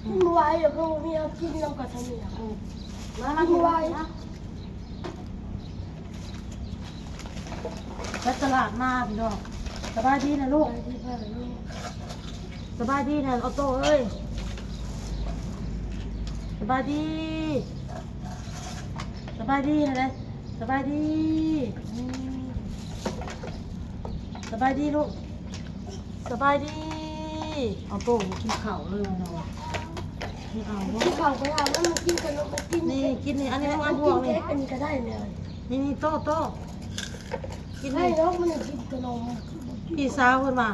ກິນບໍ່ໄຫວດອກ ເຮົາບໍ່ມີເຮົາກິນນຳກັນຊະນີ້ນະ. ອືມ ມາ ມາ ກິນບໍ່ໄຫວ ມາ ໄປຕະຫຼາດມາພີ່ນ້ອງ. ສະບາຍດີນະລູກ ສະບາຍດີນະອອໂຕ້ເອີຍ. ສະບາຍດີ ສະບາຍດີນະເດ້ ສະບາຍດີ. ອືມ ສະບາຍດີລູກ ສະບາຍດີ. ອອໂຕ້ບໍ່ກິນເຂົ້າເລີຍເນາະ. ກິນເຂົ້າບໍ່ ກິນເຂົ້າກໍໄດ້ ມັນກິນຂະໜົມ ມັນກິນ ນີ້ ກິນນີ້ ອັນນີ້ ອັນນີ້ ອັນກິນເຄ້ກ ອັນນີ້ກໍໄດ້ແມ່. ນີ້ ນີ້ ໂຕ້ ໂຕ້ ກິນນີ້ ໃຫ້ດອກ ມັນກິນຂະໜົມ. ພີ່ສາວເພິ່ນວ່າ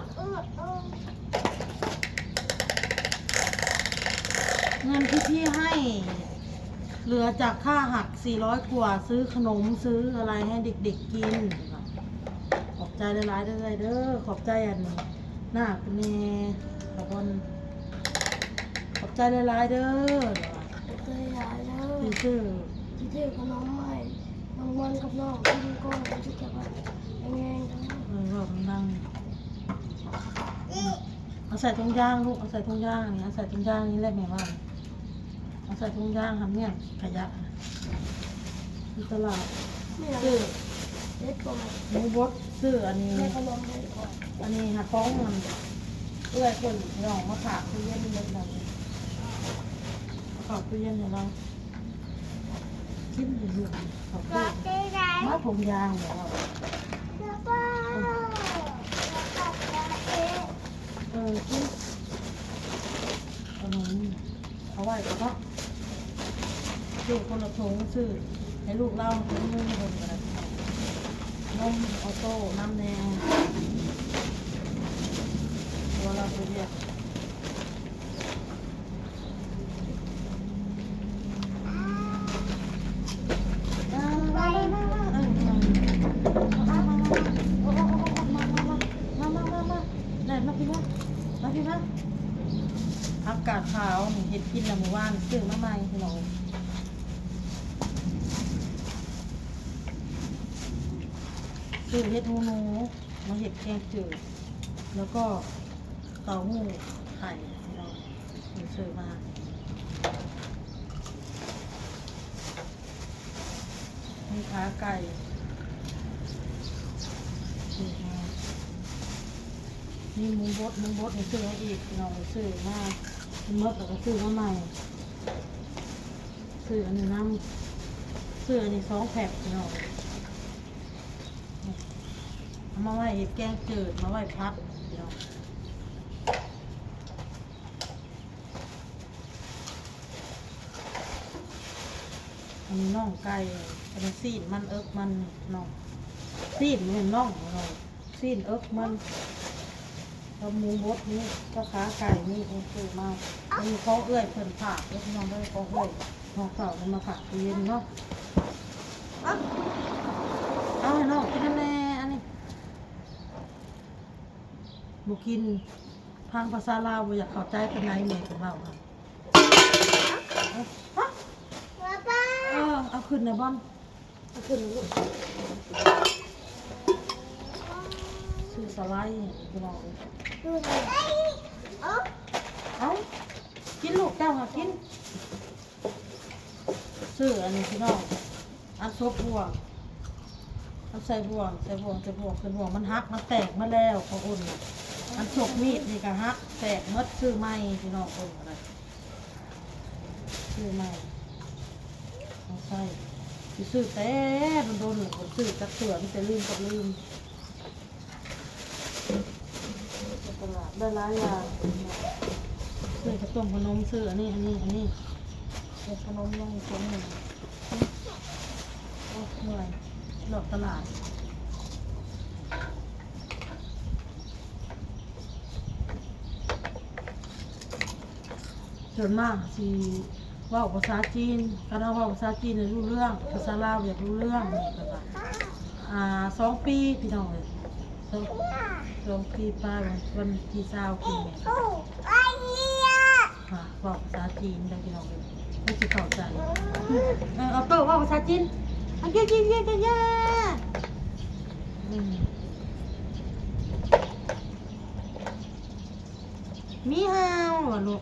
ເງິນທີ່ພີ່ໃຫ້ເຫຼືອຈາກຄ່າຫັກສີ່ຮ້ອຍກວ່າ ຊື້ຂະໜົມ ຊື້ອະໄລໃຫ້ເດັກໆກິນ. ຂອບໃຈຫຼາຍໆເດີ້ເອື້ອຍເດີ້ ຂອບໃຈອັນໜ້າເພິ່ນແດ່ ຂອບ ຂອບໃຈຫຼາຍໆເດີ້. ຂອບໃຈຫຼາຍເດີ້ ທີ່ຊື້ ທີ່ຊື້ຂະໜົມໃຫ້ນ້ອງມ່ອນກັບນ້ອງກິນກ່ອນ ມັນຊິກະແຂງແຮງເດີ້. ເອີ ເວົ້າດັງໆ ເອົາໃສ່ຖົງຢາງລູກ ເອົາໃສ່ຖົງຢາງນີ້ ເອົາໃສ່ຖົງຢາງນີ້ແຫຼະແມ່ວ່າ. ເອົາໃສ່ຖົງຢາງຫັ້ນແມ່ນຂະຫຍະ ຢູ່ຕະຫຼາດ. ຊື້ເດັດບໍ່ ໝູບົດ ຊື້ອັນນີ້ ແມ່ຂະໜົມໃຫ້ກ່ອນ. ອັນນີ້ຫາຂອງອັນເອື້ອຍເພິ່ນພີ່ນ້ອງ ມາຝາກຕູ້ເຢັນເບິດນັ້ນ ມາຝາກຕູ້ເຢັນໃຫ້ລາວກິນຢູ່. ເຂົ້າໂພດ ມາຖົງຢາງແລ້ວ ເອີ ກິນ ເອົາໄວ້ກ່ອນເນາະ ຊື້ຄົນລະຖົງ ຊື້ໃຫ້ລູກລາວ ຖົງໜຶ່ງ ເພິ່ນກໍໄດ້ ນົມອອໂຕ້ນຳແດ່ ເພາະວ່າລາວໄປວຽກ. ມາໆໆໆ ມາ ມາ ມາ ມາ ແລ່ນມາພີ້ມາ ມາພີ້ມາ. ຜັກກາດຂາວນີ້ເຮັດກິນແລ້ວມື້ວານ ຊື້ມາໃໝ່ພີ່ນ້ອງ ຊື້ເຫັດຫູໜູ ມາເຮັດແກງຈືດ ແລ້ວກໍເຕົ້າຫູໄຂ່ພີ່ນ້ອງ ເພິ່ນຊື້ມາ. ມີຂາໄກ່ ຊື້ມາ ມີໝູບົດ ໝູບົດນີ້ຊື້ມາອີກພີ່ນ້ອງ ຊື້ມາ ມັນໝົດແລ້ວກໍຊື້ມາໃໝ່. ຊື້ອັນນີ້ນຳ ຊື້ອັນນີ້ສອງແພັກພີ່ນ້ອງ ເອົາມາໄວ້ເຮັດແກງຈືດ ມາໄວ້ຜັດພີ່ນ້ອງ. ອັນນີ້ໜອງໄກ່ ອັນນີ້ຊີ້ນມັນ ເອິກມັນ ນ້ອງ ຊີ້ນແມ່ນໜອງ ຊີ້ນເອິກມັນ ກັບໝູບົດນີ້ ກັບຂາໄກ່ນີ້ ເອີ ຊື້ມາ. ອັນນີ້ຂອງເອື້ອຍເພິ່ນຝາກເດີ້ພີ່ນ້ອງເດີ້ ຂອງເອື້ອຍນ້ອງສາວເພິ່ນມາຝາກຕູ້ເຢັນເນາະ. ເອົາ ເອົາໃຫ້ນ້ອງກິນນຳແດ່ ອັນນີ້ ບໍ່ກິນ ຟັງພາສາລາວບໍ່ຢາກເຂົ້າໃຈປານໃດ ແມ່ກໍເວົ້າ ເອີ ເອົາຂຶ້ນນະບອນ ເອົາຂຶ້ນນະລູກ ຊື້ສະໄລພີ່ນ້ອງ ເອົາ ກິນລູກ ເຈົ້າຫາກິນ. ຊື້ອັນນີ້ພີ່ນ້ອງ ອັນສົບບ່ວງ ເອົາໃສ່ບ່ວງ ໃສ່ບ່ວງ ໃສ່ບ່ວງ ຂຶ້ນບ່ວງ ມັນຫັກ ມັນແຕກໝົດແລ້ວຂອງອຸ່ນນະ. ອັນສົບມີດນີ້ກໍຫັກແຕກໝົດ ຊື້ໃໝ່ພີ່ນ້ອງ ອຸ່ນກໍໄດ້ ຊື້ໃໝ່ ເອົາໃສ່ ຊິຊື້ແຕ່ດົນໆ ແລ້ວບໍ່ໄດ້ຊື້ຈັກເທື່ອ ມີແຕ່ລືມກັບລືມ. ຕະຫຼາດໄດ້ຫຼາຍຢ່າງ ຊື້ເຂົ້າຕົ້ມຂະໜົມ ຊື້ອັນນີ້ ອັນນີ້ ອັນນີ້ ເອົາຂະໜົມລົງໃນຖົງໜຶ່ງ. ໂອ້ຍ ເມື່ອຍ ລອກຕະຫຼາດ. ສ່ວນມາກຊິເວົ້າພາສາຈີນ ຄັນເຮົາເວົ້າພາສາຈີນນີ້ຮູ້ເລື່ອງ ພາສາລາວບໍ່ຢາກຮູ້ເລື່ອງ. ແບບວ່າ ອ່າ ສອງປີພີ່ນ້ອງເອີຍ ສອງ ສອງປີປາຍ ວັນທີຊາວ ປີນີ້ ອ່າ ເວົ້າພາສາຈີນໄດ້ພີ່ນ້ອງເອີຍ ເພິ່ນຊິເຂົ້າໃຈ. ເອີ ອອໂຕ້ເວົ້າພາສາຈີນ ອືມ ມີຮາວ ວ່າລູກ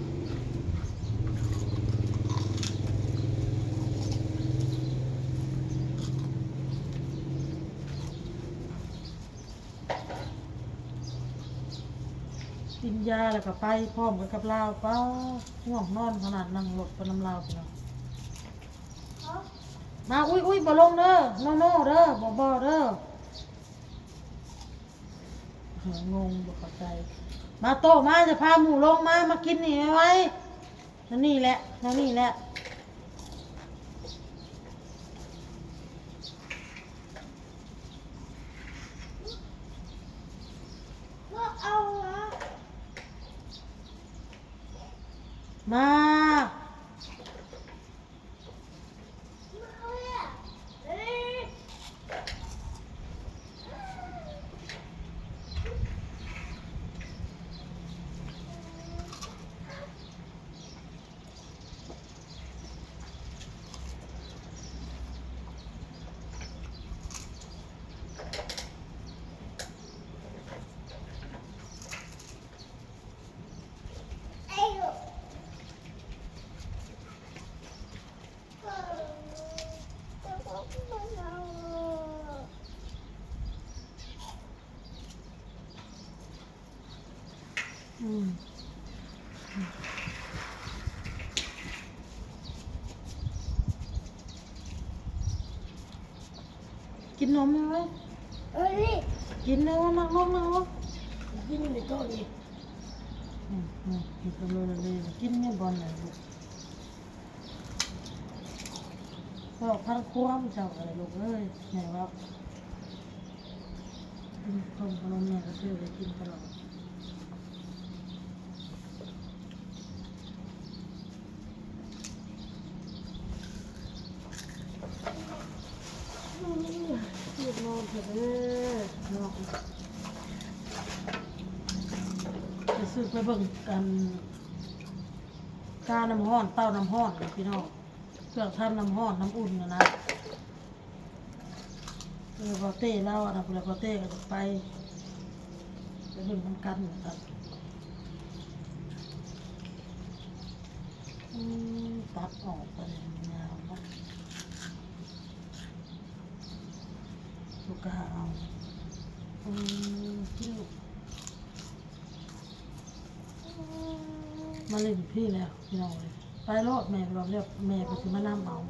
ກິນຢາແລ້ວກໍໄປພ້ອມກັນກັບລາວ. ປ້າ ງ່ວງນອນຂະໜາດ ນັ່ງລົດໄປນຳລາວ ພີ່ນ້ອງ. ມາ ອຸ້ຍໆ ບໍ່ລົງເດີ ໂນໆ ເດີ ບໍ່ໆ ເດີ. ເອີ ງົງ ບໍ່ເຂົ້າໃຈ. ມາໂຕ ມາ ຈະພາໝູ່ລົງ ມາ ມາກິນນີ້ໄວໆ. ແນວນີ້ແຫຼະ ແນວນີ້ແຫຼະ. ມາ. ອືມ ກິນນົມແດ່ເວີຍ. ເອີ ນີ້ ກິນແດ່ເວີຍ ນັ່ງລົງ ນັ່ງລົງ. ກິນຢູ່ໃນໂຕະນີ້. ອືມ ອືມ ກິນກັບໂລລະເລ ກິນແມ່ນບ່ອນໃດລູກ? ເວົ້າພັງຄວາມເຈົ້າກໍໄດ້ລູກເອີຍ ແມ່ເວົ້າ. ອືມ ຂະໜົມ ຂະໜົມແມ່ກໍຊື້ໄວ້ກິນຕະຫຼອດ. ອືມ ລູກນອນເຖາະເດີເນາະ. ຈະຊື້ໄປເບິ່ງອັນ ການ້ຳຮ້ອນ ເຕົານ້ຳຮ້ອນ ພີ່ນ້ອງ. ເຄື່ອງທຳນ້ຳຮ້ອນ ນ້ຳອຸ່ນຫັ້ນນະ. ເອີ ບໍ່ເຕ້ລາວອັນນັ້ນ ຜູ້ໃດບໍ່ເຕ້ກໍຈະໄປ ໄປເບິ່ງນຳກັນວ່າຊັ້ນ. ອືມ ຕັດອອກໄປຍາວເນາະ ສຸກາເອົາ. ອືມ ກິນລູກ. ມາຫຼິ້ນພີ້ແລ້ວພີ່ນ້ອງເອີຍ. ໄປໂລດ ແມ່ບອກແລ້ວ ແມ່ເພິ່ນຊິມານຳເອົາ.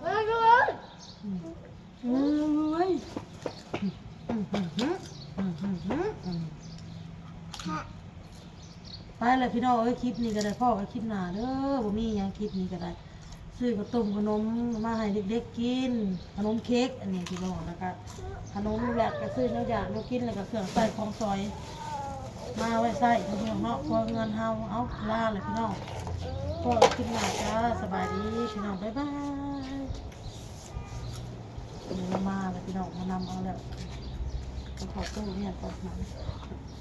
ເອີ ເອີ ເອີ ອືມ ເອີ ໄປແລ້ວພີ່ນ້ອງເອີຍ. ຄລິບນີ້ກໍໄດ້ ພໍ້ກັນຄລິບໜ້າເດີ. ບໍ່ມີຫຍັງ ຄລິບນີ້ກໍໄດ້ ຊື້ເຂົ້າຕົ້ມຂະໜົມມາໃຫ້ເດັກໆກິນ ຂະໜົມເຄັກອັນນີ້ພີ່ນ້ອງ ແລ້ວກະຂະໜົມ ແລ້ວກະຊື້ແນວຢາກແນວກິນ ແລ້ວກະເຄື່ອງໃຊ້ຂອງສອຍມາໄວ້ໃຊ້ພີ່ນ້ອງເນາະ ຄົວເຮືອນເຮົາ. ເອົາ ລາແລ້ວພີ່ນ້ອງ ພໍ້ກັນຄລິບໜ້າຈ້າ. ສະບາຍດີພີ່ນ້ອງ ບາຍບາຍ. ນີ້ລາວມາແລ້ວພີ່ນ້ອງ ມານຳເອົາແລ້ວ ໄປເຂົ້າຕູ້ຮຽນກ່ອນນຳ.